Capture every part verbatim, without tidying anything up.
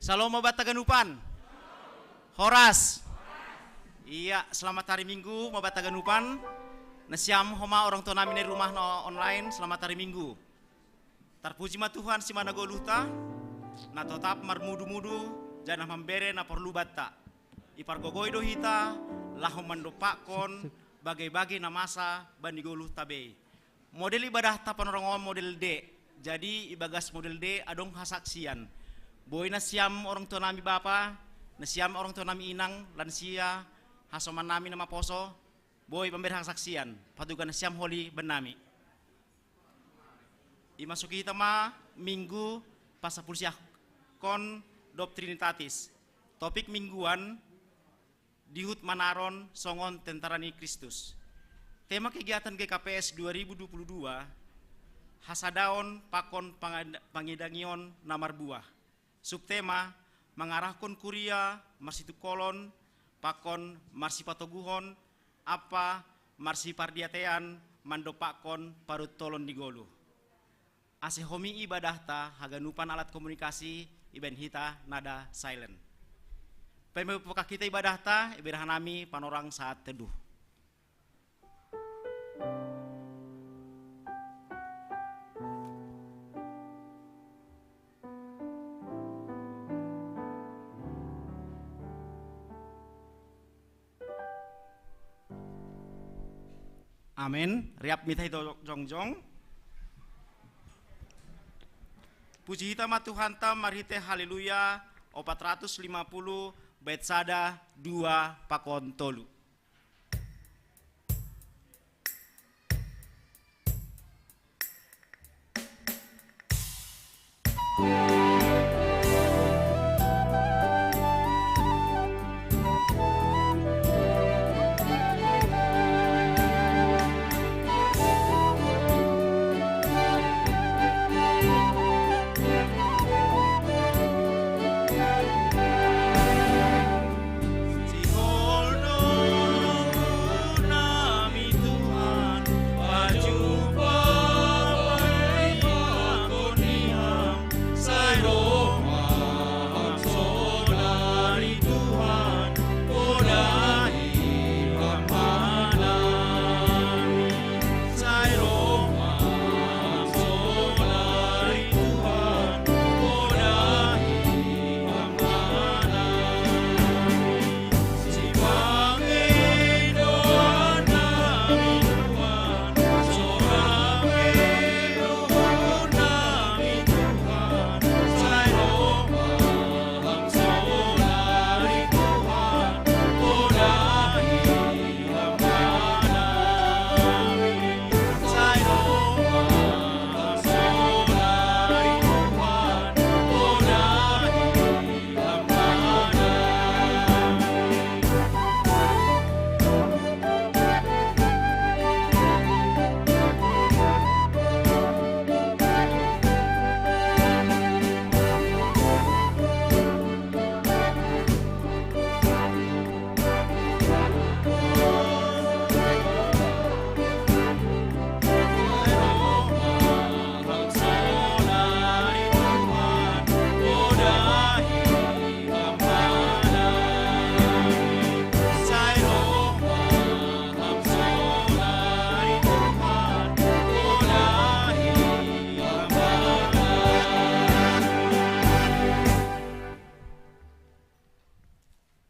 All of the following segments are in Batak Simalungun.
Salom ma banta haganupan. Horas. Iya, selamat hari Minggu ma banta haganupan. Nasiam homa orang tua nami na i rumah na online, selamat hari Minggu. Tarpuji ma Tuhan si managoluhta, na totap marmudu-mudu, janah mambere na porlu banta. Ipargogoi do hita, laho mandompakkon bage-bage na masa bani goluhta bei. Model ibadahta panorang on model D. Jadi ibagas model D adong hasaksian. Boi nasiam orang tua nami bapa, nasiam orang tua nami inang, lansia, hasoman nami na maposo, boi pambere hasaksian, patuga nasiam holi bannami. Imasuki hita ma minggu pasapulsiahkon dob Trinitatis. Topik mingguan, dihut manaron songon tentara ni Kristus. Tema kegiatan G K P S dua ribu dua puluh dua, hasadaon pakon pangidangion na marbuah. Subtema, mangarahkon kuria marsitungkolon pakon marsipatoguhon ampa marsipardiatean mandompakkon parutolon ni goluh. Ase homi ibadahta haganupan alat komunikasi ibaen hita nada silent. Pemepokak hita ibadahta, iberah nami panorang saat teduh. Amen. Riap mita hita jongjong. Puji hita ma Tuhanta marhite Haleluya opat ratus lima puluh bait sada, dua pakon tolu.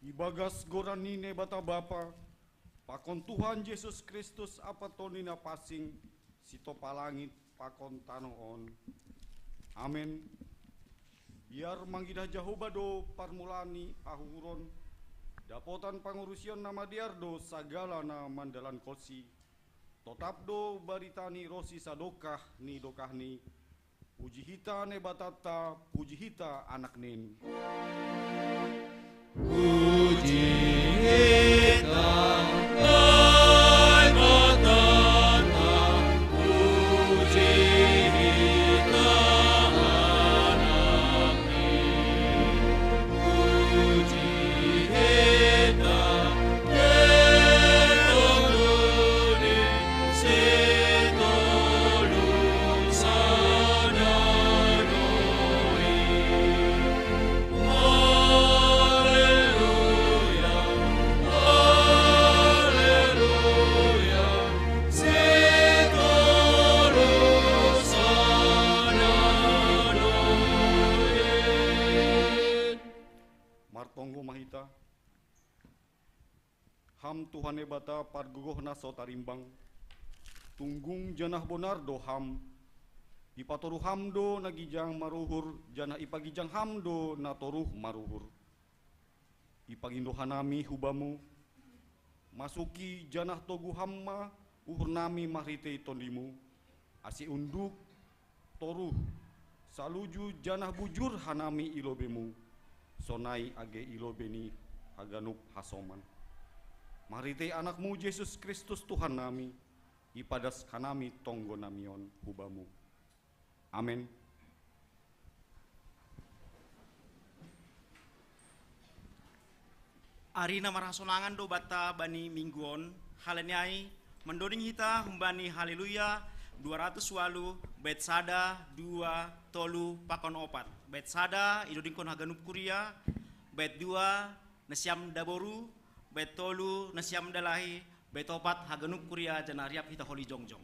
Ibagas goran ni Naibata Bapa, pakon Tuhan Jesus Kristus ampa Tondi Napansing, sitopa langit pakon tanoh on. Amen. Biar mangidah Jahowa do parmulaan ni hahuhuron, dapotan pangurusion na madear do sagala na mandalankonsi. Totap do barita ni ronsi sadokah ni dokahni. Puji hita Naibatanta, puji hita Anaknin. Puji hita Naibatanta, puji hita Anaknin. Puji hita Ham Tuhan Debata pargogohna so tarimbang. Tunggung janah bonar do Ham. Ipatoru Ham do na gijang maruhur, janah ipagijang Ham do na toruh maruhur. Ipangindo hanami hu Bamu, masuki janah togu Ham ma uhurnami marhitei Tondimu, ase unduk, toruh, saluju janah bujur hanami i lobeiMu, sonai age i lobei ni haganup hasoman. Marhitei AnakMu Jesus Kristus Tuhannami, ipadas hanami tonggonami on hu Bamu. Amen. Ari na marhasonangan do banta bani minggu on, halani ai mandoding hita humbani Haleluya dua ratus walu, bait sada, dua, tolu, pakon opat. Bait sada idodingkon haganup kuria, bait dua nasiam daboru, bait tolu nasiam dalahi, bait opat haganup kuria, janah riap hita holi jongjong.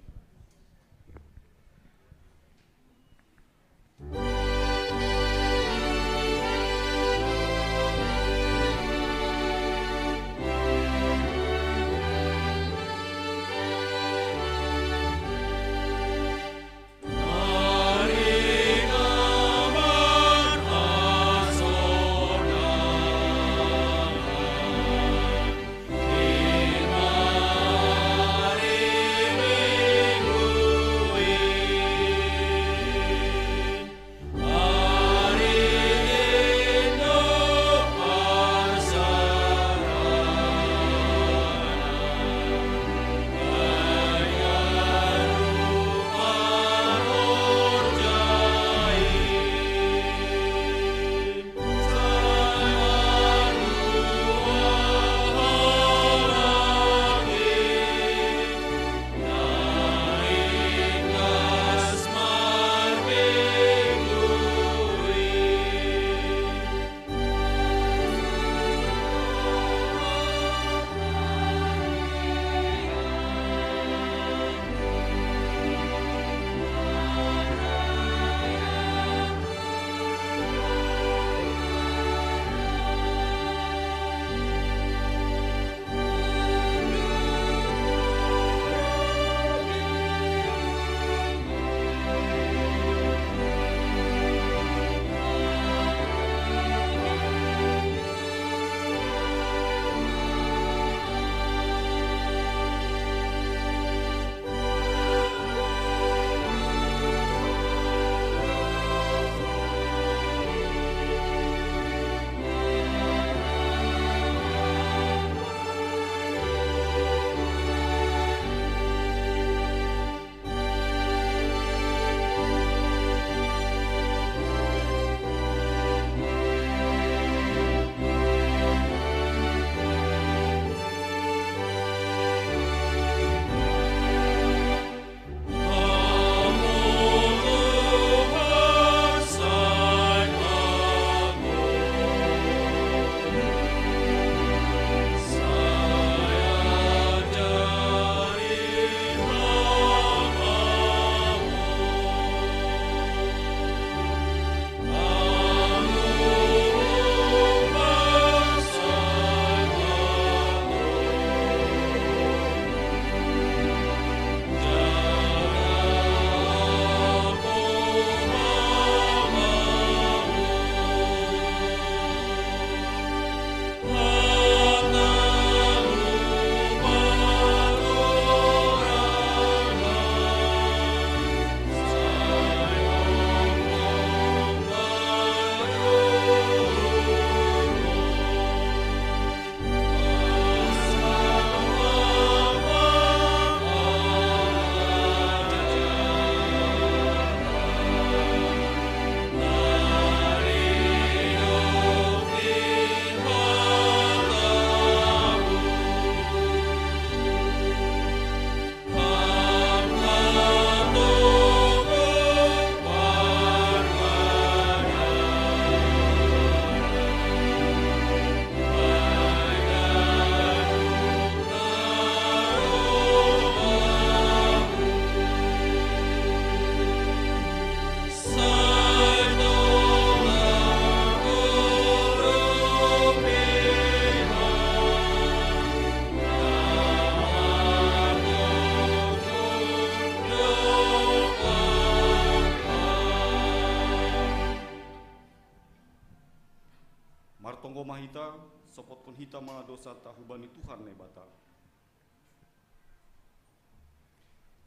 Mahita, sopotkon hita ma dosanta hubani Tuhan Naibata.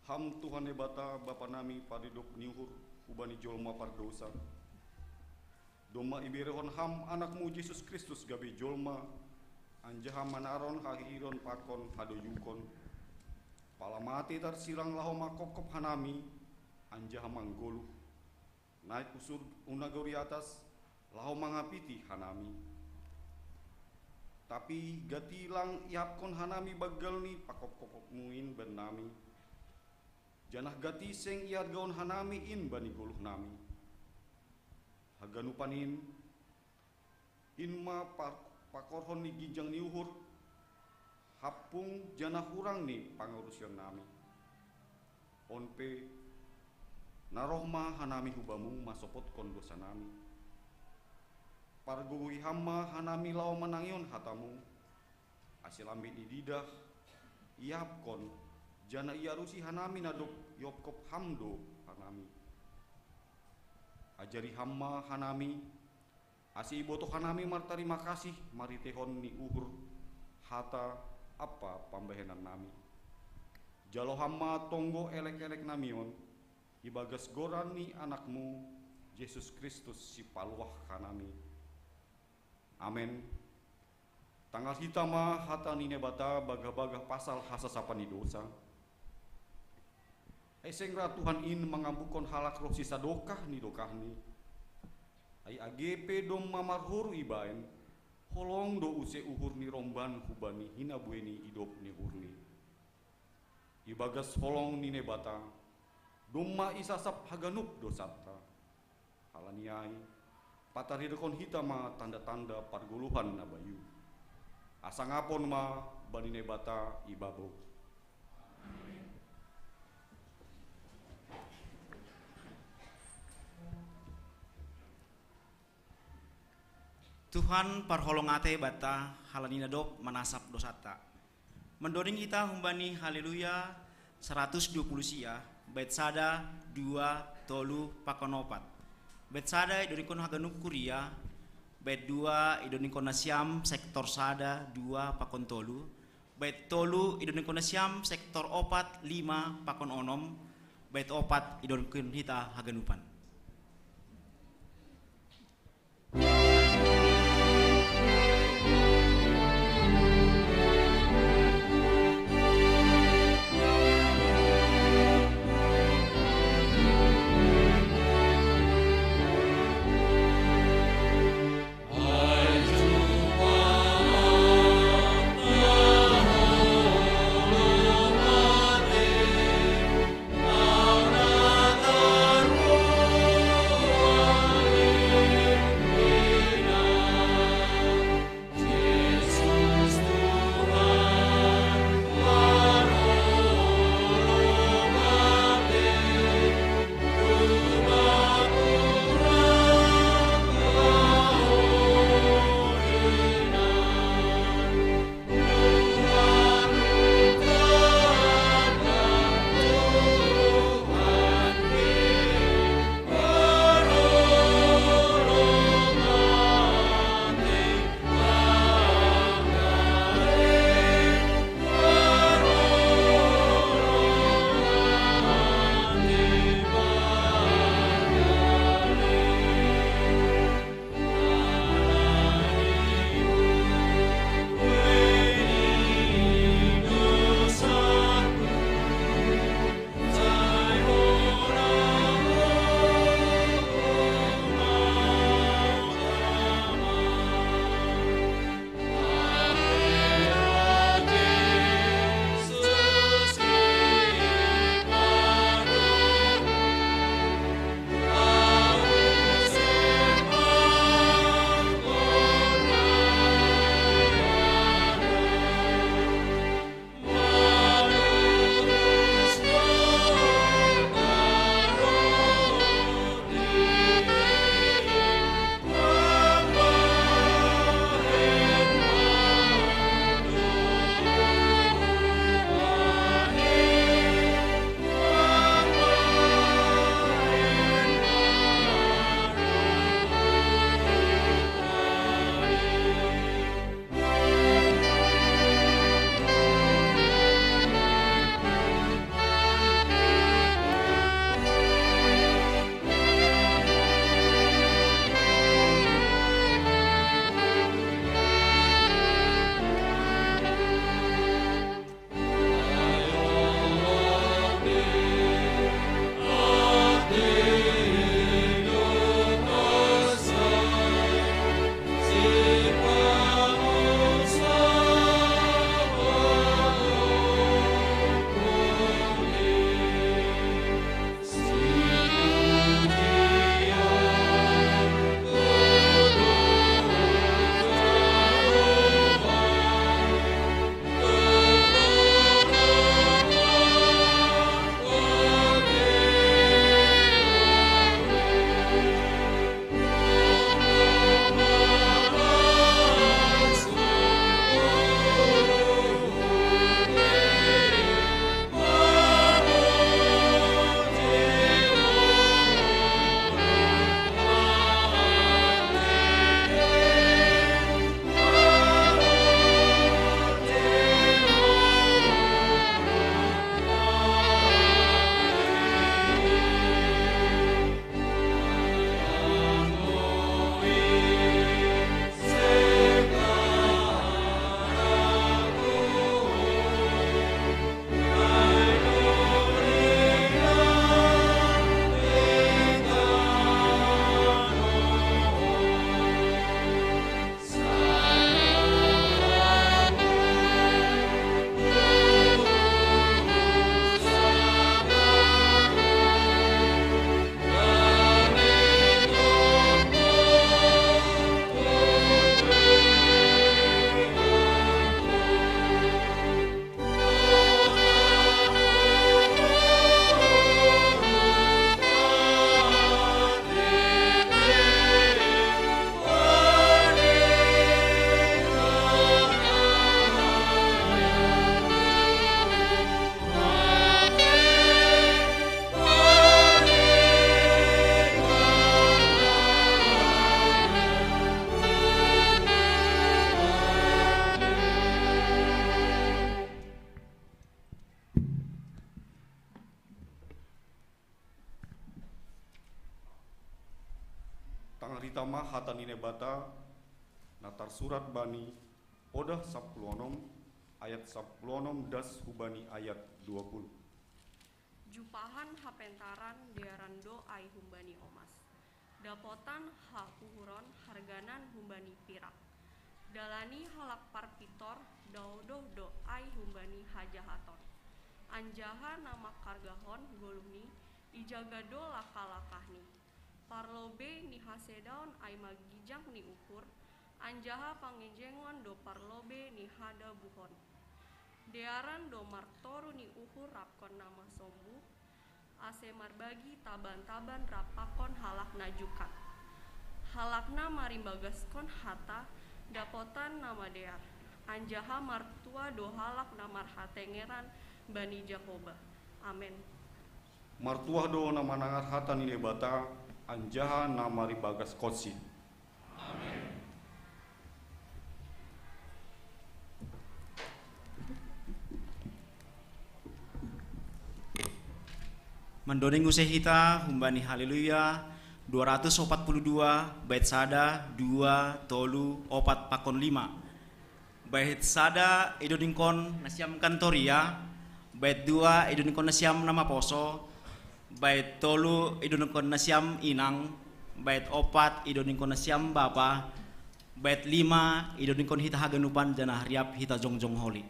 Ham Tuhan Naibata, Bapa nami paridop ni uhur, hubani jolma pardosa. Domma iberehon Ham Anakmu Jesus Kristus gabe jolma, anjaha manaron hahihiron pakon hadoyukon. Pala mate tarsirang laho mangkopkop hanami, anjaha manggoluh. Naik usur unagori atas, laho mangapiti hanami. Tapi gati lang ihapkon hanami banggal ni pakopkopmu in bannami. Janah gati seng ihargaon hanami in bani goluhnami. Haganupan in, in ma pakorhon ni ginjang ni uhur, hampung janah hurang ni pangarusionnami. On pe, na roh ma hanami hu Bamu masopotkon dosanami. Pargogohi Ham ma hanami laho manangihon hataMu, ase lambin ididah, iahapkon, janah iarusi hanami na dob iopkop Ham do hanami. Ajari Ham ma hanami, ase ibotoh hanami martarima kasih marhiteihon ni uhur, hata ampa pambahenannami. Jalo Ham ma tonggo elekeleknami on, ibagas goran ni AnakMu, Jesus Kristus Sipaluah hanami. Amen. Tangar hita ma hata ni Naibata bagah-bagah pasal hasasapan ni dosa. Ai seng ra Tuhan in mangambukkon halak roh sisadokah ni dokahni. Ai age pe domma marhoru ibahen, holong do use uhur ni romban hubani hinabuei ni idop ni uhurni. Ibagas holong ni Naibata, domma isasap haganup dosanta. Halani ai, pataridahon hita ma tanda-tanda pargoluhan na bayu. Asa ngapon ma bani Naibata ibabo. Tuhan parholong atei banta halani na dob manasap dosanta. Mandoding hita humbani Haleluya saratus dua puluh sia, bait sada, dua, tolu, pakon opat. Bait sada idodingkon haganup kuria, bait dua idodingkon nasiam sektor sada, dua, pakon tolu, bait tolu idodingkon nasiam sektor opat, lima, pakon onom, bait opat idodingkon hita haganupan. Tama hata ni Naibata na tarsurat bani Podah sapuluh onom ayat sapuluh onom das hubani ayat dua puluh. Jumpahan hapentaran dearan do ai humbani omas. Dapotan ha uhuron harganan humbani pirak. Dalani halak parpitor daodoh do ai humbani hajahaton. Anjaha na mangkargahon goluhni ijaga do laka-lakahni. Parlobei ni hasedaon ai magijang ni uhur, anjaha pangenjengon do parlobei ni hadabuhon. Dearan do martoru ni uhur rap kon na masombuh, ase marbagi taban-taban rap pakon halak na jukat. Halak na marimbagaskon hata dapotan na madear, anjaha martuah do halak na marhatengeran bani Jahowa. Amen. Martuah do na manangar hata ni Naibata, anjaha na marimbagaskon-Si. Mandoding use hita humbani Haleluya dua ratus opat puluh dua, bait sada, dua, tolu, opat pakon lima. Bait sada idodingkon nasiam kantoria, bait dua idodingkon nasiam na maposo, bait tolu idodingkon nasiam inang, bait opat idodingkon nasiam bapa, bait lima idodingkon hita haganupan janah riap hita jongjong holi.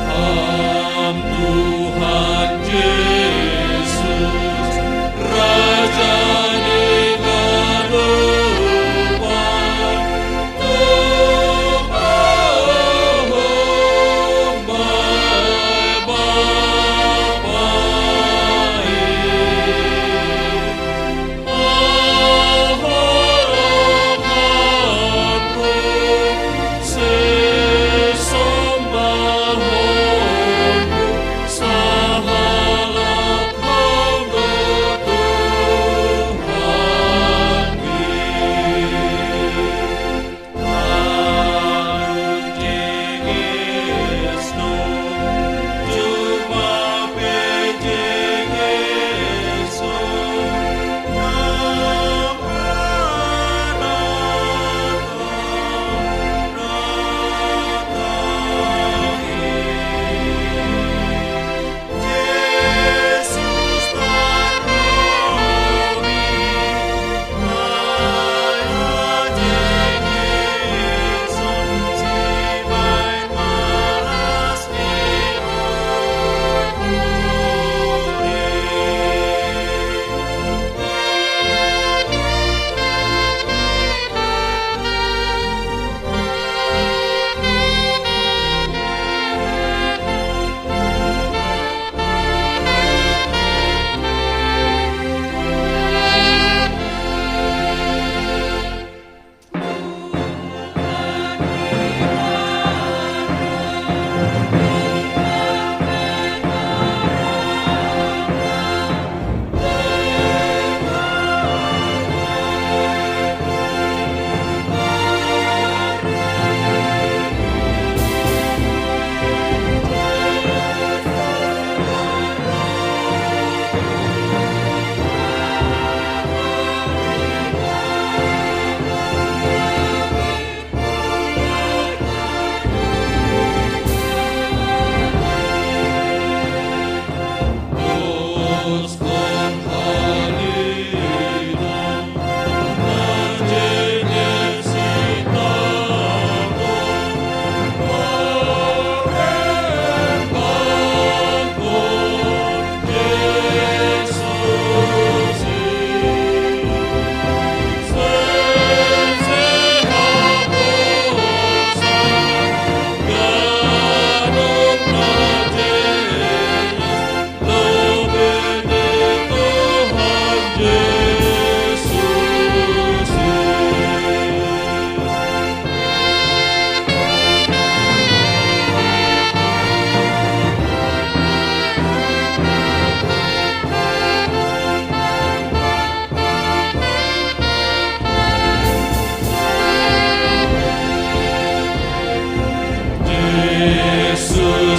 Ham Tuhan Yesus, Raja di kadohon.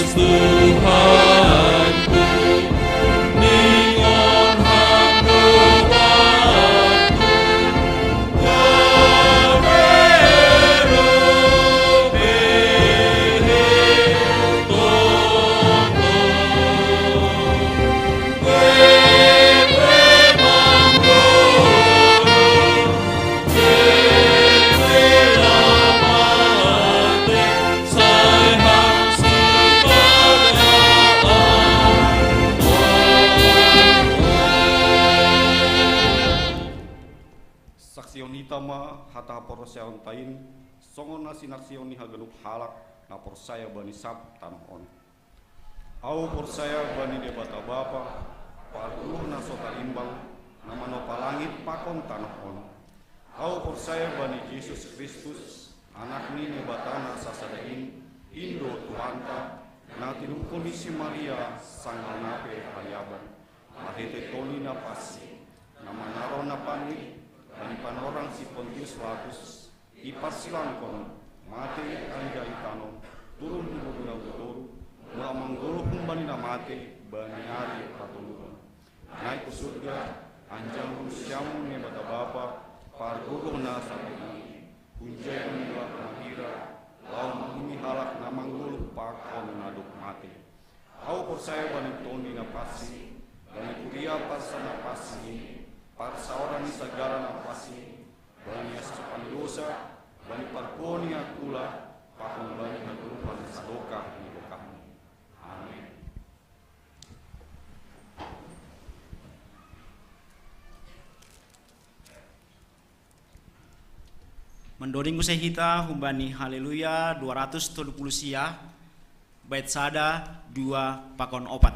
Tuhanku, ningon hanggo Bapa, Gawe robehe toto. Saksian ita ma hata haporsayaon ta in, songon na sinaksian ni haganup halak na porsaya bani sab tanoh on. Ahu porsaya bani Debata Bapa, Parguru na so tarimbang, na manopa langit pakon tanoh on. Ahu porsaya bani Jesus Kristus, Anak ni Debata na sasada in, in do Tuhanta, na tinungkun ni si Maria, sanggal na pe haliaban, marhite Tondi Napansing, na manaron na panuih, bani panorang si Pontius Pilatus, iparsilangkon, mate, anjaha itanom, turun hu banua na toru, mulak manggoluh humbani na mate bani ari patoluhon. Naik hu surga, anjaha hurusiamun ni Debata Bapa, Pargogoh na sapeak i, hunjai mulak na hira, laho manguhumi halak na manggoluh pakon na dob mate. Ahu porsaya bani Tondi Napansing, bani kuria parsaoran napansing i, parsaoran ni sagala napansing, bani hasosopan dosa, bani parpuho ni angkula, pakon bani hagoluhan sadokah ni dokahni. Amin. Mandoding use hita humbani Haleluya dua ratus tolu puluh sia, bait sada, dua, pakon opat.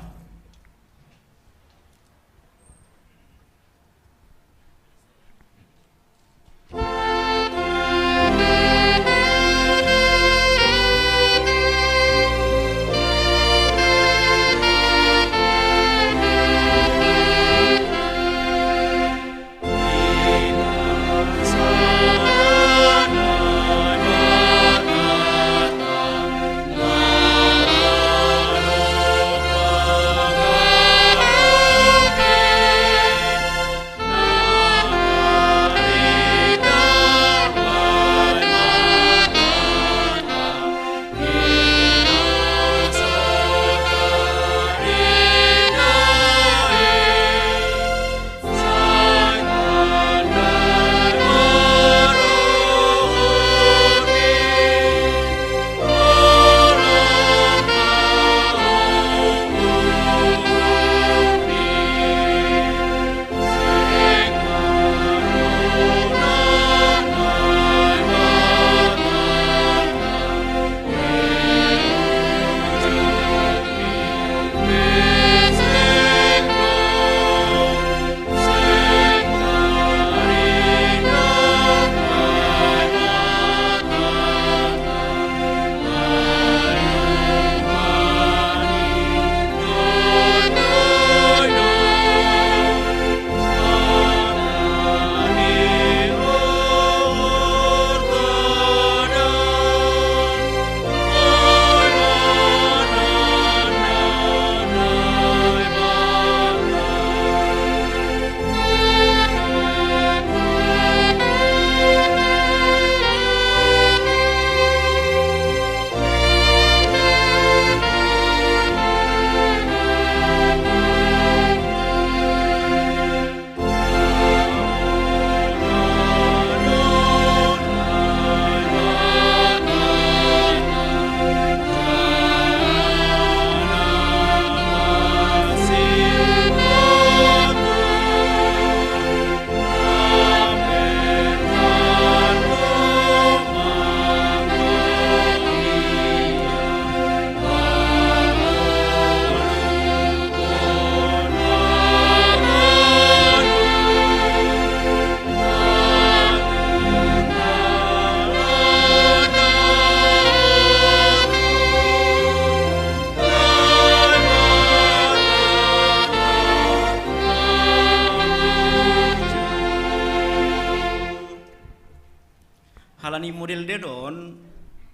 Halani model dedo on,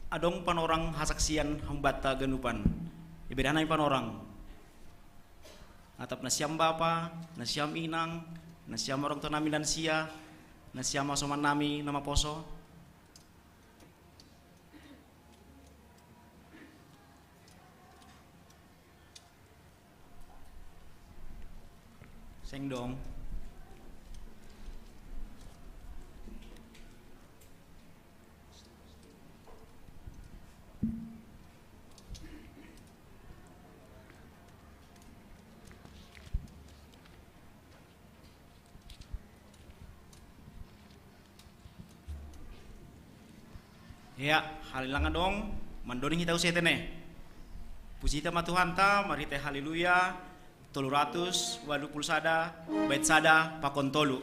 adong panorang hasaksian hambanta ganupan. Ibadah nami panorang. Atap na siam bapa, na siam inang, na siam orang tua nami dan sia, na siam soman nami na maposo. Seng dong. Ya, halilanga dong, mandoni hita use tene. Puji hita ma Tuhanta, marhite Haleluya, tolu ratus walu pulu sada, bait sada, pakon tolu.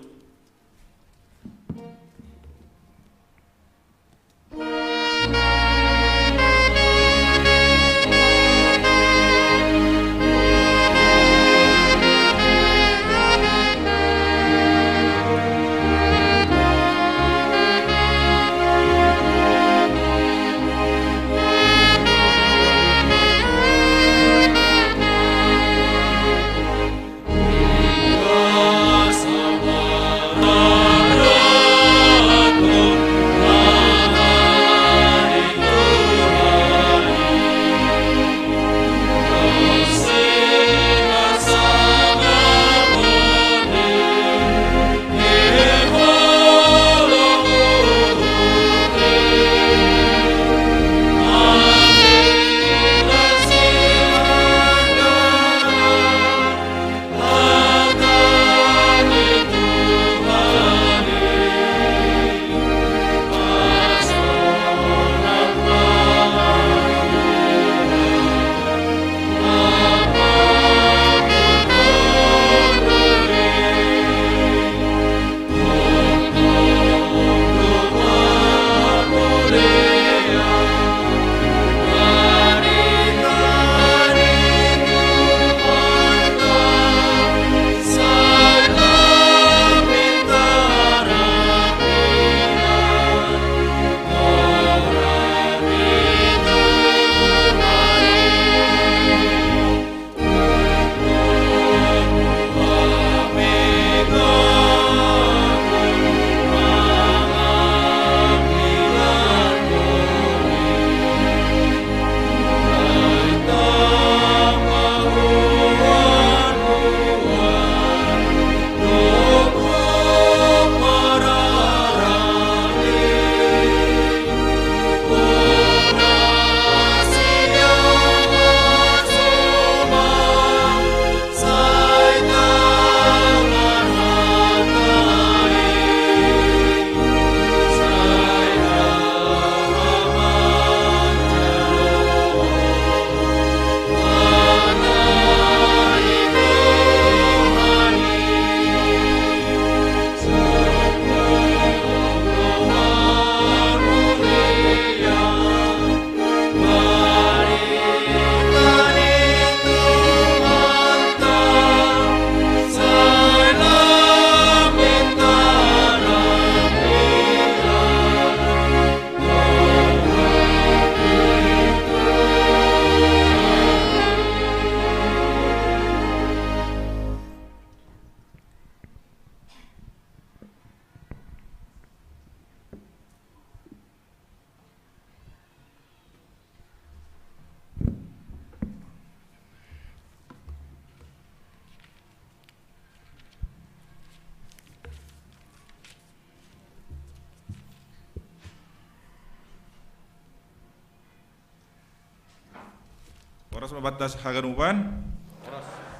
Horas ma banta haganupan.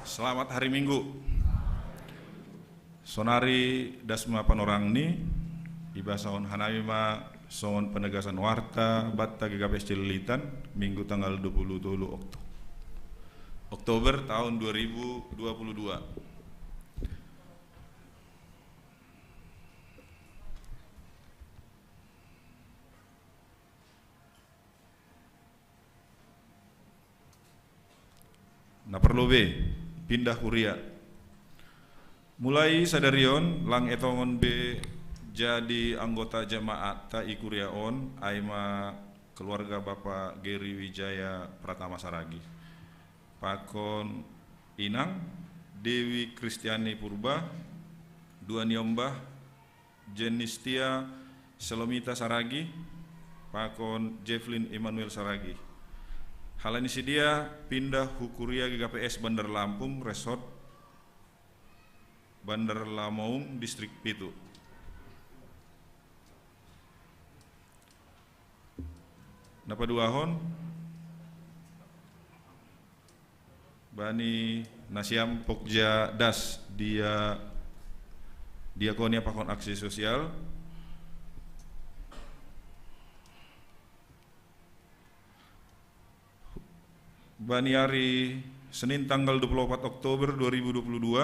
Selamat hari Minggu. Sonari das ma panorangni, ibasahon hanami ma songon penegasan warta banta G K P S Cililitan, Minggu tanggal dua puluh tolu Okto-, Oktober tahun dua ribu dua puluh dua. Na parlobei, pindah kuria. Mulai sadari on, lang etongon be jadi anggota jamaatta i kuria on, ai ma keluarga Bapa Geri Wijaya Pratama Saragih. Pakon inang, Dewi Kristiani Purba, dua ni ombah, Jenistia Selomita Saragi, pakon Jefflin Emmanuel Saragi. Halani sidia pindah hu kuria G K P S Bandar Lampung Resort, Bandar Lamoung, Distrik Pitu. Napaduahon, bani nasiam pokja das dia, diakonia pakon aksi sosial. Bani hari Senin tanggal dua puluh empat Oktober dua ribu dua puluh dua,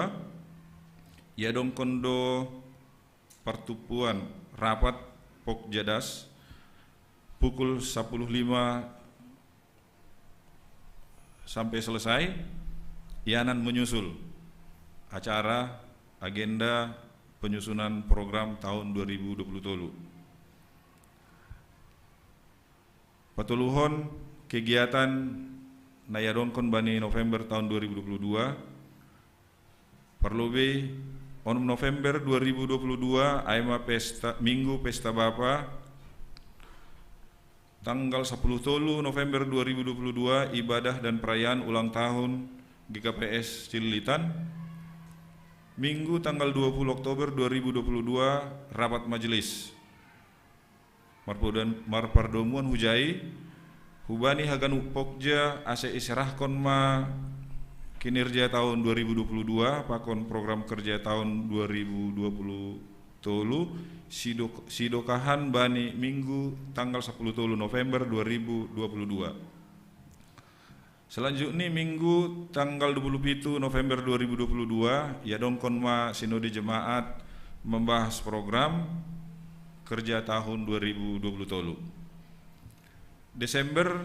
iadongkon do partupuan rapat pokja das pukul sepuluh lima sampai selesai, ianan menyusul acara agenda penyusunan program tahun dua ribu dua puluh tolu. Patoluhon, kegiatan na iadongkon bani November tahun dua ribu dua puluh dua, parlobei onom November dua ribu dua puluh dua, ai ma pesta, Minggu Pesta Bapa, tanggal sepuluh tolu November dua ribu dua puluh dua, ibadah dan perayaan ulang tahun G K P S Cililitan, Minggu tanggal dua puluh Oktober dua ribu dua puluh dua, rapat majelis. Marpodan-, marpardomuan hujai, hubani haganup pokja ase iserahkon ma kinerja tahun dua ribu dua puluh dua, pakon program kerja tahun dua ribu dua puluh tolu, sidok-, sidokahan bani Minggu tanggal sepuluh tolu November dua ribu dua puluh dua. Selanjutnya, Minggu tanggal dua puluh pitu November dua ribu dua puluh dua, iadongkon ma Sinode Jemaat membahas program kerja tahun dua ribu dua puluh tolu. Desember,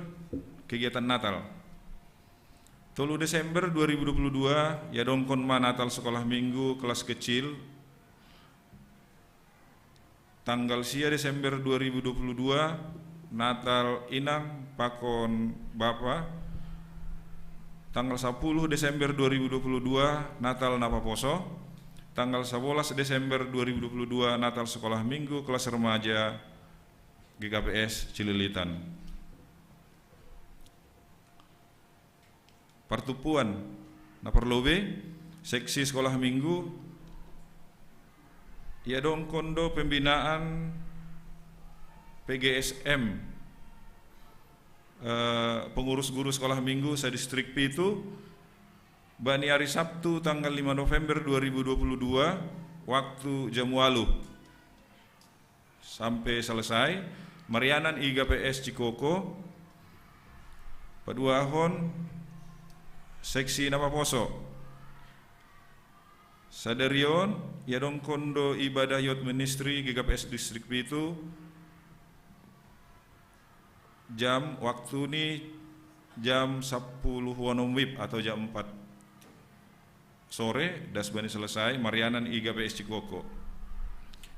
kegiatan Natal. Tolu Desember dua ribu dua puluh dua, iadongkon ma Natal Sekolah Minggu kelas kecil. Tanggal sia Desember dua ribu dua puluh dua, Natal Inang pakon Bapa. Tanggal sepuluh Desember dua ribu dua puluh dua, Natal Napaposo. Tanggal sebelas Desember dua ribu dua puluh dua, Natal Sekolah Minggu kelas remaja G K P S Cililitan. Partupuan na parlobei, seksi sekolah minggu, iadongkon do pembinaan P G S M, eh, pengurus guru sekolah minggu sa-Distrik Pitu, bani hari Sabtu tanggal lima November dua ribu dua puluh dua, waktu jam walu sampai selesai, marianan i G K P S Cikoko. Paduahon, seksi Napaposo. Sadarion, iadongkon do ibadah Youth Ministry G K P S Distrik Pitu, jam, waktu ni jam sepuluh wanom wib atau jam empat sore, das bani selesai, marianan i G K P S Cikoko.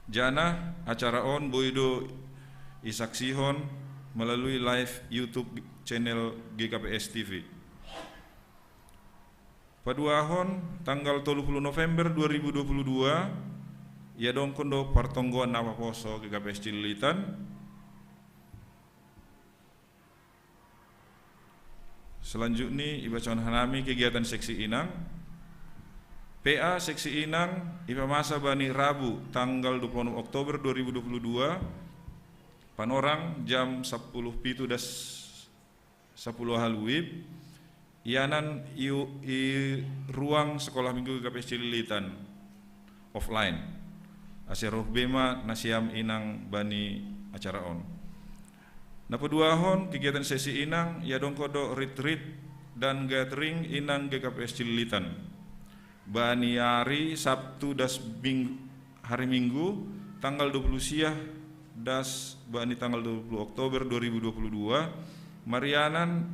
Janah acara on boi do isaksihon melalui live YouTube channel G K P S T V. Paduahon, tanggal tolu puluh November dua ribu dua puluh dua, iadongkon do partonggoan Napaposo G K P S Cililitan. Selanjutnya, ibacaon hanami kegiatan seksi inang. P A seksi inang ipamasa bani Rabu tanggal dua puluh enam Oktober dua ribu dua puluh dua, panorang jam sepuluh pitu das sepuluh walu wib, ianan i, i ruang sekolah minggu G K P S Cililitan, offline. Ase roh be ma nasiam inang bani acara on. Napaduahon, kegiatan seksi inang iadongkon do retreat dan gathering inang G K P S Cililitan. Bani hari Sabtu das bing-, hari Minggu, tanggal dua puluh sia das bani tanggal dua puluh Oktober dua ribu dua puluh dua, marianan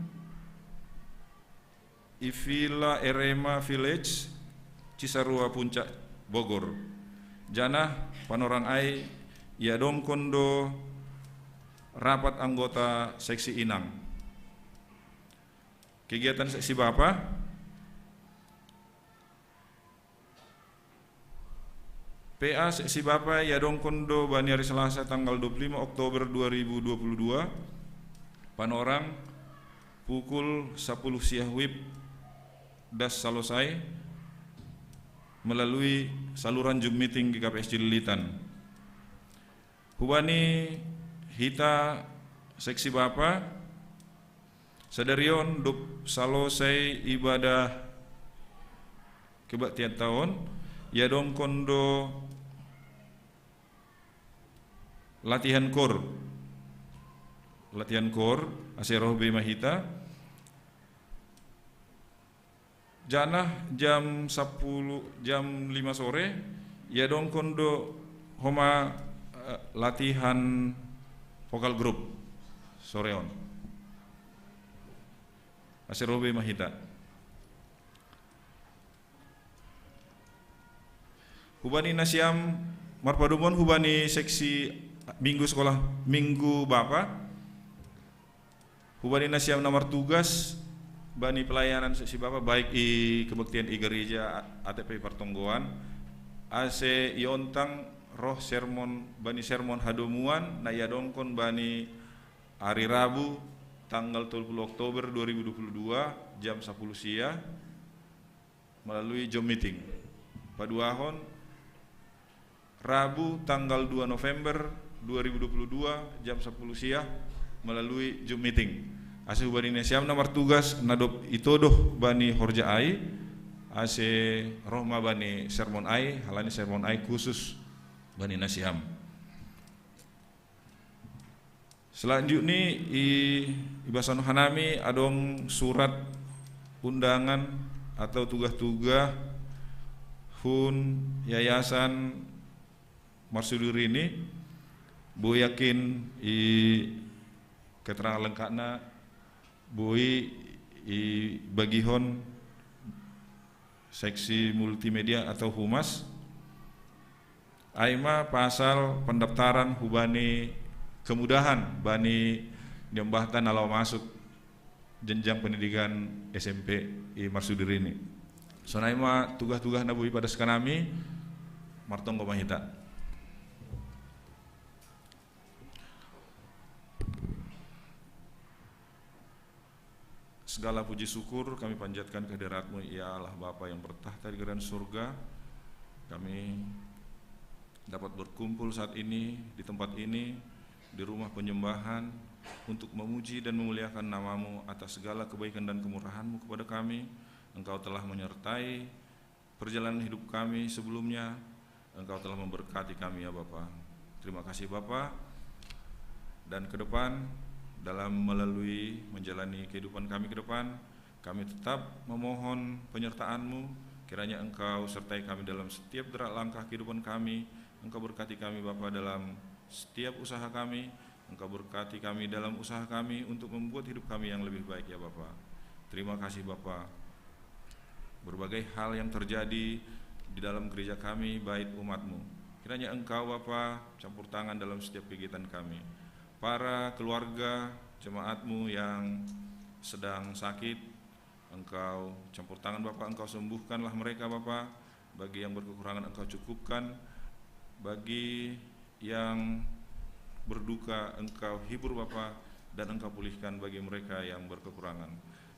i Villa Erema Village, Cisarua Puncak, Bogor. Janah panorang ai iadongkon do rapat anggota seksi inang. Kegiatan seksi Bapa. P A seksi Bapa iadongkon do bani hari Selasa tanggal dua puluh lima Oktober dua ribu dua puluh dua, panorang pukul sepuluh siang wib das salosai melalui saluran Zoom meeting G K P S Cililitan. Hubani hita seksi Bapa, sadari on dob salosai ibadah kebaktian taon, iadongkon do latihan kor. Latihan kor, ase roh be ma hita. Janah jam sapuluh, jam lima sore, iadongkon do homa, eh, latihan vokal grup sore on. Ase roh be ma hita. Hubani nasiam marpadomuan hubani seksi minggu sekolah minggu Bapa. Hubani nasiam na martugas bani pelayanan seksi Bapa, baik i kebaktian i gereja a-, atau pe partonggoan, ase iontang roh sermon, bani sermon hadomuan na iadongkon bani hari Rabu tanggal tolu puluh Oktober dua ribu dua puluh dua, jam sapuluh sia, melalui Zoom meeting. Paduahon, Rabu tanggal dua November dua ribu dua puluh dua, jam sapuluh sia, melalui Zoom meeting. Ase hubani nasiam na martugas, na dob itodoh bani horja ai, ase roh ma bani sermon ai, halani sermon ai khusus bani nasiam. Selanjutnya i, ibasanon hanami adong surat undangan atau tugah-tugah hun Yayasan Marsudi Rini. Boi yakin i keterangan lengkapna boi ibagihon seksi multimedia atau humas. Ai ma pasal pendaftaran hubani kemudahan bani niombahta na laho masuk jenjang pendidikan S M P i Marsudi Rini. Sonai ma tugah-tugah na boi padaskan nami, martonggo ma hita. Segala puji syukur kami panjatkan ke hadirat-Mu, ya Allah Bapa yang bertakhta di kerajaan surga. Kami dapat berkumpul saat ini di tempat ini, di rumah penyembahan, untuk memuji dan memuliakan nama-Mu atas segala kebaikan dan kemurahan-Mu kepada kami. Engkau telah menyertai perjalanan hidup kami sebelumnya. Engkau telah memberkati kami, ya Bapa. Terima kasih, Bapa. Dan ke depan, dalam melalui menjalani kehidupan kami ke depan, kami tetap memohon penyertaan-Mu. Kiranya Engkau sertai kami dalam setiap gerak langkah kehidupan kami. Engkau berkati kami, Bapa, dalam setiap usaha kami. Engkau berkati kami dalam usaha kami untuk membuat hidup kami yang lebih baik, ya Bapa. Terima kasih, Bapa. Berbagai hal yang terjadi di dalam gereja kami, bait umat-Mu. Kiranya Engkau, Bapa, campur tangan dalam setiap kegiatan kami. Para keluarga jemaat-Mu yang sedang sakit, Engkau campur tangan, Bapa, Engkau sembuhkanlah mereka, Bapa. Bagi yang berkekurangan, Engkau cukupkan. Bagi yang berduka, Engkau hibur, Bapa, dan Engkau pulihkan bagi mereka yang berkekurangan.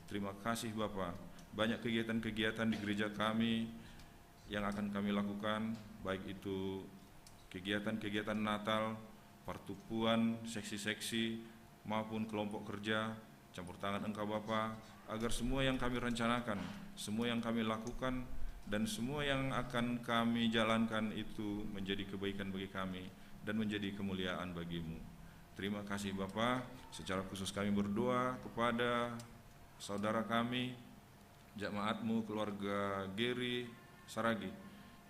Terima kasih, Bapa. Banyak kegiatan-kegiatan di gereja kami yang akan kami lakukan, baik itu kegiatan-kegiatan Natal, pertukuan, seksi-seksi, maupun kelompok kerja. Campur tangan Engkau, Bapa, agar semua yang kami rencanakan, semua yang kami lakukan, dan semua yang akan kami jalankan itu menjadi kebaikan bagi kami dan menjadi kemuliaan bagi-Mu. Terima kasih, Bapa. Secara khusus kami berdoa kepada saudara kami, jemaat-Mu, keluarga Geri Saragi,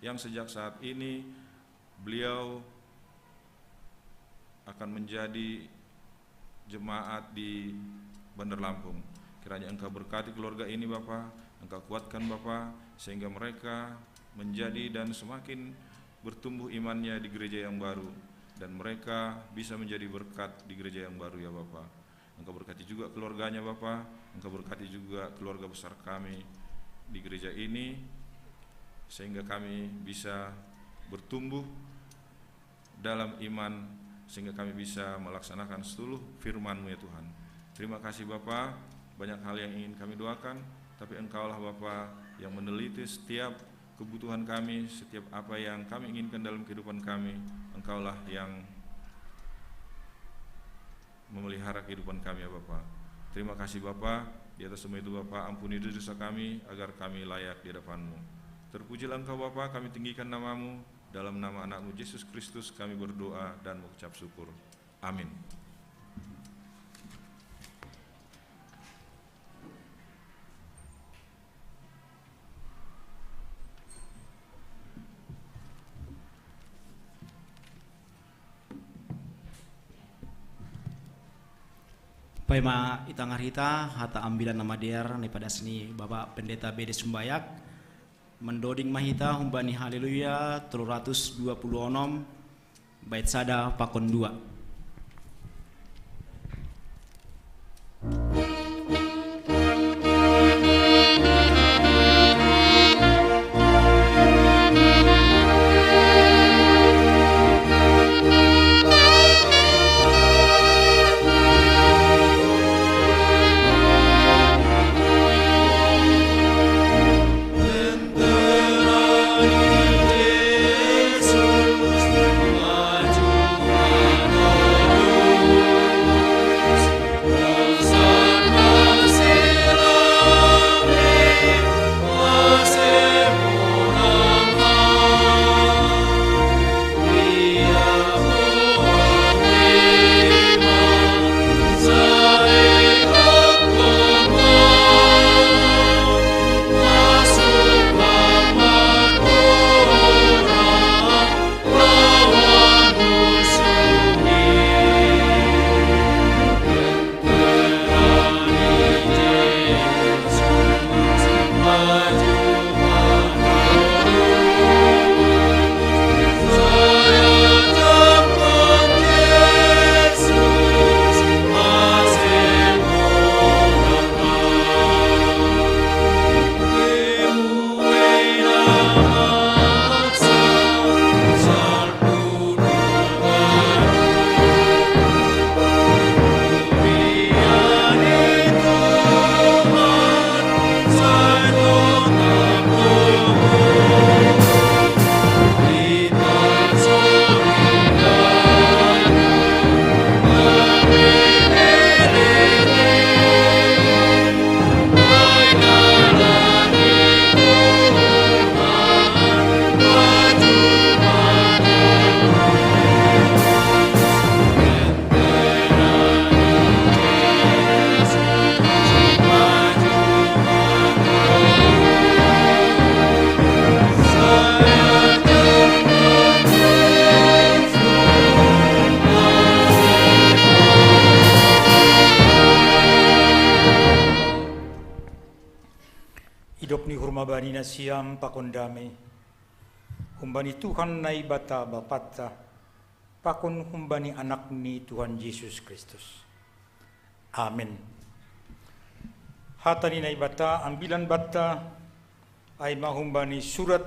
yang sejak saat ini beliau akan menjadi jemaat di Bandar Lampung. Kiranya Engkau berkati keluarga ini, Bapa. Engkau kuatkan, Bapa, sehingga mereka menjadi dan semakin bertumbuh imannya di gereja yang baru, dan mereka bisa menjadi berkat di gereja yang baru, ya Bapa. Engkau berkati juga keluarganya, Bapa. Engkau berkati juga keluarga besar kami di gereja ini, sehingga kami bisa bertumbuh dalam iman, sehingga kami bisa melaksanakan seluruh firman-Mu, ya Tuhan. Terima kasih, Bapa. Banyak hal yang ingin kami doakan, tapi Engkaulah, Bapa, yang meneliti setiap kebutuhan kami, setiap apa yang kami inginkan dalam kehidupan kami. Engkaulah yang memelihara kehidupan kami, ya Bapa. Terima kasih, Bapa. Di atas semua itu, Bapa, ampuni dosa kami, agar kami layak di hadapan-Mu. Terpujilah Engkau, Bapa, kami tinggikan nama-Mu, dalam nama Anak-Mu, Yesus Kristus, kami berdoa dan mengucap syukur. Amin. Paima ita ngarhita hata ambilan na madear na ipadas ni Bapak Pendeta Bede Sumbayak, mandoding ma hita humbani Haleluya tolu ratus dua puluh onom, bait sada pakon dua. Idop ni uhur ma bani nasiam pakon dame, humbani Tuhan Naibata Bapanta, pakon humbani Anak ni Tuhan Jesus Kristus. Amen. Hata ni Naibata ambilan banta, ai ma humbani surat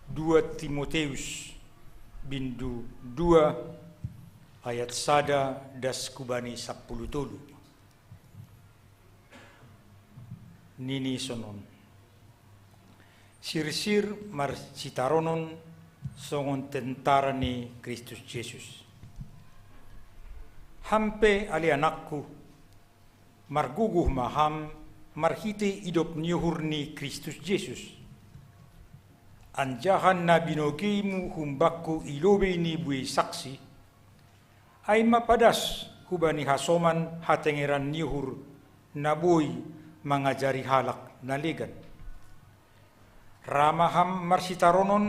dua Timoteus, bindu dua, ayat sada das hubani sampulu tolu. Nini sonon. Sirsir marsitaronon songon tentara ni Kristus Jesus. Ham pe ale anakku, margogoh ma ham marhitei idop ni uhur ni Kristus Jesus. Anjaha na binogeimu humbakku i lobei ni buei saksi, ai ma padas hubani hasoman hatengeran ni uhur na boi mangajari halak na legan. Ra ma ham marsitaronon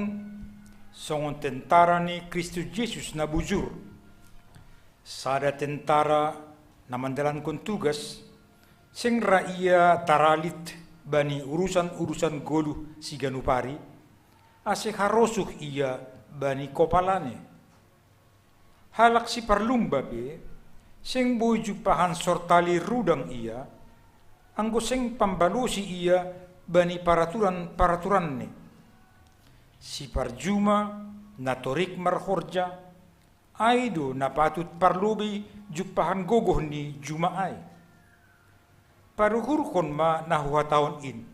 songon tentara ni Kristus Jesus na bujur. Sada tentara na mandalankon tugas, seng ra ia taralit bani urusan-urusan goluh siganup ari, ase harosuh ia bani kopalane. Halak siparlumba pe, Seng boi jumpahan sortali rudang ia, anggo seng pambalusi ia bani paraturan-paraturanni. Siparjuma, na torik marhorja, ai do na patut parlobei jumpahan gogoh ni juma ai. Paruhurhon ma na huhatahon in.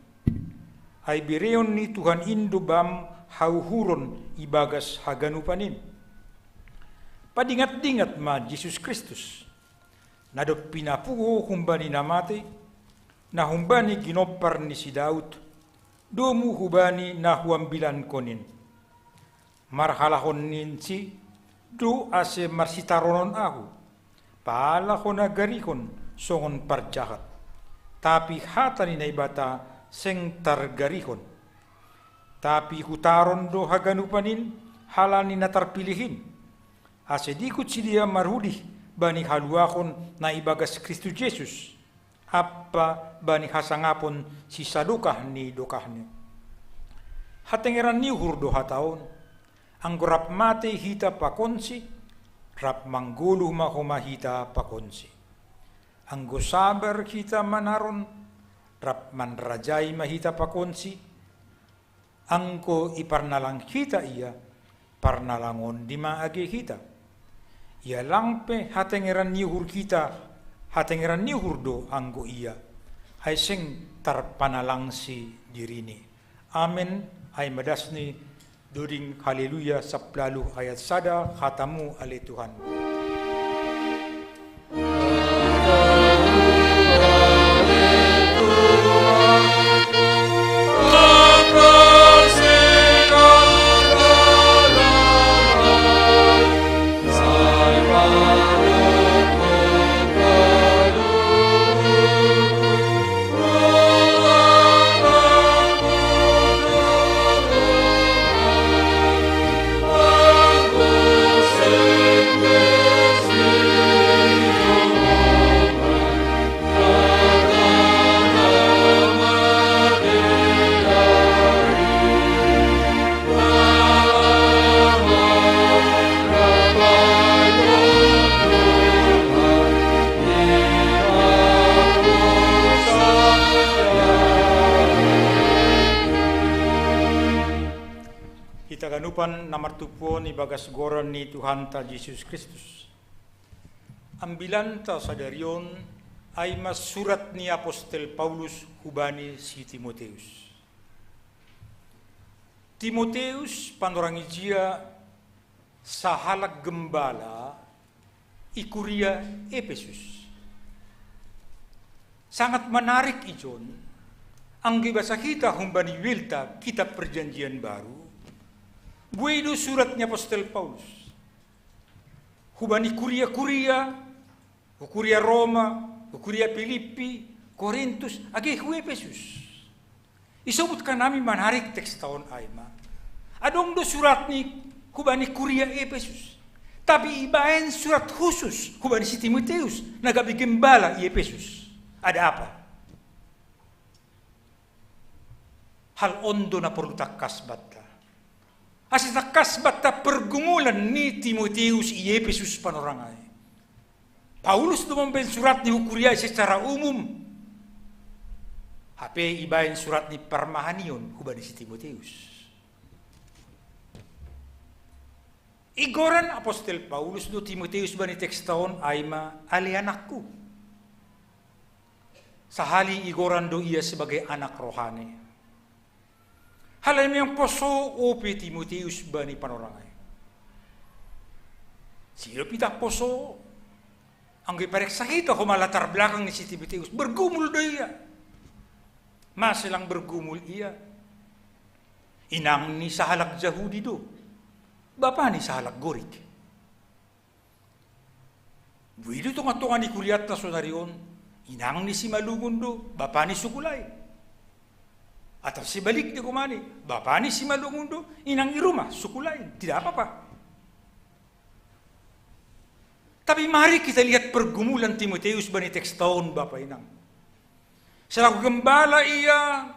Ai bereon ni Tuhan in do bam hauhuron ibagas haganupan in. Padingat-dingat ma Jesus Kristus, na dob pinapuho humbani na matei, na humbani ginompar ni si Daud, domu hubani na huambilankon in. Marhalahon ninsi do ase marsitaronon ahu, pala hona garihon songon parjahat. Tapi hata ni Naibata seng targarihon. Tapi hutaron do haganupan in halani na tarpilih in, ase dikut sidea marudih bani haluahon na ibagas Kristus Jesus, ampa bani hasangapon sisadokah ni dokahni. Hatengeran ni uhur do hata on. Anggo rap matei hita pakonsi, rap manggoluh ma homa hita pakonsi. Anggo sabar hita manaron, rap manrajai ma hita pakonsi. Anggo iparnalang hita ia, parnalangon di ma age hita. Ia lang pe hatengeran ni uhur hita, hatengeran ni uhur do anggo ia, ai seng tarpanalangsi dirini. Amen. Ai ma das ni doding Haleluya sampulu ualu ayat sada, hatamu ale Tuhan. Hita ganupan na martumpuon ibagas goran ni Tuhanta Jesus Kristus. Ambilanta sadari on, ai ma surat ni apostel Paulus hubani si Timoteus. Timoteus panorang ijia sahalak gembala i kuria Epesus. Sangat menarik ijon, anggo ibasa hita humbani wilta kitab Perjanjian Baru, buei do surat ni apostel Paulus hubani kuria-kuria, hu kuria Roma, hu kuria Pilippi, Korintus, age hu Epesus. Isobut hanami menarik teks ta on ai ma. Adong do surat ni hubani kuria Epesus. Tapi ibaen surat khusus hubani si Timoteus, na gabe gembala i Epesus. Ada apa? Hal on do na porlu tangkas banta. Asa tangkas banta pergumulan ni Timoteus i Epesus panorang ai. Paulus do mambaen surat ni hu kuria secara umum. Hape ibaen surat ni parmahanion hubani si Timoteus. Igoran apostel Paulus do Timoteus bani teks ta on ai ma ale anakku. Sahali igoran do ia sebagai anak rohani. Halai memang poso ope Timoteus bani panorang ai. Sidop hita poso, anggo ipareksa hita homa latar belakang ni si Timoteus, bergumul do ia. Mase lang bergumul ia? Inang ni sahalak Jahudi do, bapa ni sahalak Gorik. Buei do tonga-tonga ni kurianta sonari on, inang ni simalungun do, bapa ni suku lain. Atau sebaliknya gomani, bapa ni simalungun do, inang i ruma suku lain. Tidak apa-apa. Tapi mari kita lihat pergumulan Timoteus bani teks ta on, bapa inang. Selaku gembala ia,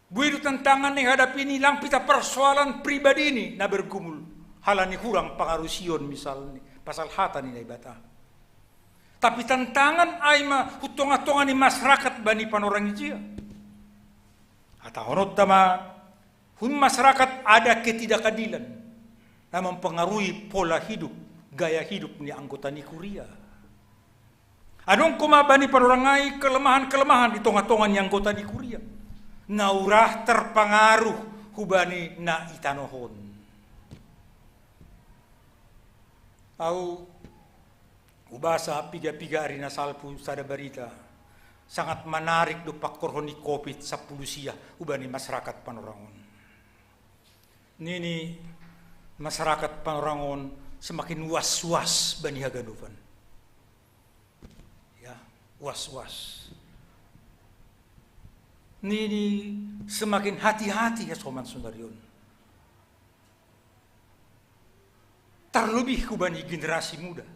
buei do tantangan na ihadapi ni lang pita persoalan pribadi ni na bergumul, halani hurang pangarusion misalni pasal hata ni Naibata. Tapi tantangan ai ma hu tonga-tonga ni masyarakat bani panorang i jia. Hatahononta ma, hun masyarakat ada ketidakadilan na mempengaruhi pola hidup, gaya hidup ni anggota ni kuria. Adong koma bani panorang ai kelemahan-kelemahan di tonga-tonga ni anggota ni kuria, na ura terpengaruh hubani na itanohon. Au ubasa piga-piga ari na salpu sada barita sangat menarik do pangkorhon ni covid sampulu sia hubani masyarakat panorang on. Nini masyarakat panorang on semakin was-was bani haganupan. Ya, was-was. Nini semakin hati-hati hasoman sonari on. Terlebih hubani generasi muda.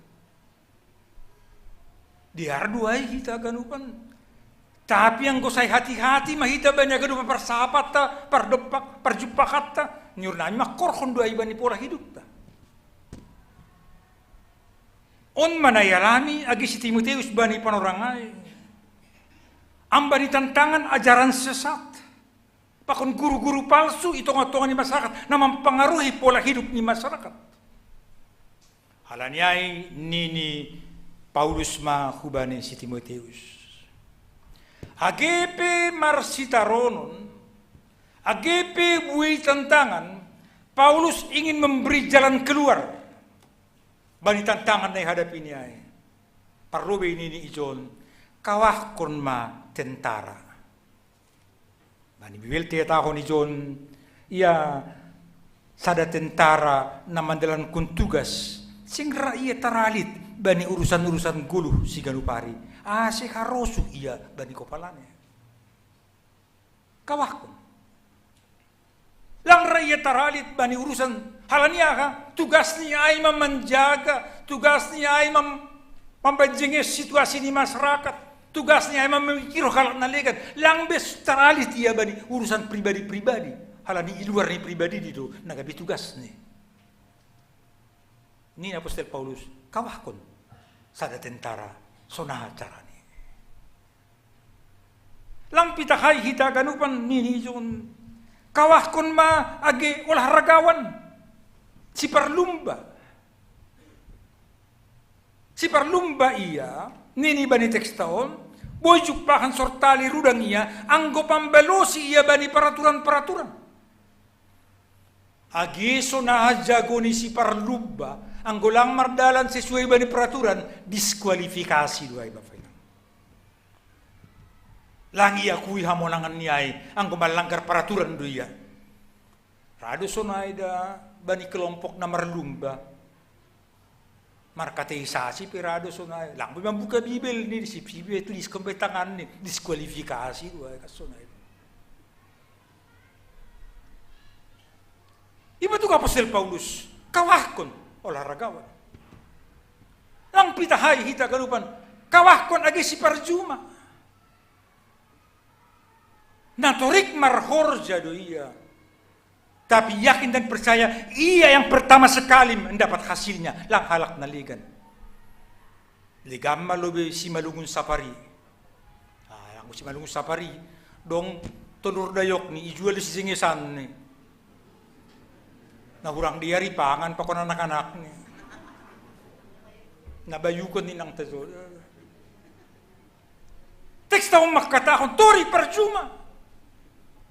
Diar do ai hita haganupan. Tapi anggo sai hati-hati ma hita bani haganupan parsahapatta, pardompak, parjumpakatta, niur nami mangkorhon do ai bani pola hidupta. On ma na ialami age si Timoteus bani panorang ai. Ambani tantangan ajaran sesat. Pakon guru-guru palsu i tonga-tonga ni masyarakat, na mampangaruhi pola hidup ni masyarakat. Halani ai nini Paulus ma hubani si Timoteus. Age pe marsitaronon, age pe buei tantangan, Paulus ingin memberi jalan keluar bani tantangan na ihadapi ni ai. Parlobei nini ijon, kawahkon ma tentara. Bani Bibel teatahon ijon, ia sada tentara na mandalankon tugas, sing ra ia taralit bani urusan-urusan goluh siganup ari, ase harosuh ia bani kopalana. Kawahkon. Lang ra ia taralit bani urusan, halani aha, tugasni ai ma manjaga, tugasni ai ma mambanjengesi situasi ni masyarakat, tugasni ai ma mamikirhon halak na legan, lang be taralit ia bani urusan pribadi-pribadi, halani i luar ni pribadi do na gabe tugasni. Nini apostel Paulus, kawahkon sada tentara, sonaha carani. Lang pitahai hita haganupan nini ijon, kawahkon ma age olahragawan, siparlumba. Siparlumba ia, nini bani teksta on, boi jumpahan sortali rudang ia anggo pambalosi ia bani paraturan-paraturan. Age sonaha jago ni siparlumba, anggo lang mardalan sesuai bani peraturan, diskualifikasi do ai bapak inang. Lang iakui hamonangan ni ai anggo malanggar peraturan do ia. Ra do sonai da bani kelompok na marlumba. Markateisasi pe ra do sonai. Lang be mambuka Bibel ni, di sipi be tulis be tangan ni, diskualifikasi do ai kan sonai. Iba tu apostel Paulus, kawahkon olahragawan. Lang pitahai hita haganupan, kawahkon age siparjuma. Na torik marhorja do ia. Tapi yakin dan percaya, ia yang pertama sekali mendapat hasilnya, lang halak na legan. Legan ma lobi simalungun sapari. Ah, anggo simalungun sapari, dong tondor dayok ni, ijual di sisingesan ni. Na hurang di ari pangan pakon anak-anak ni. Na bayukon ni nang tejo. Teksta on mangkatahon tori parjuma.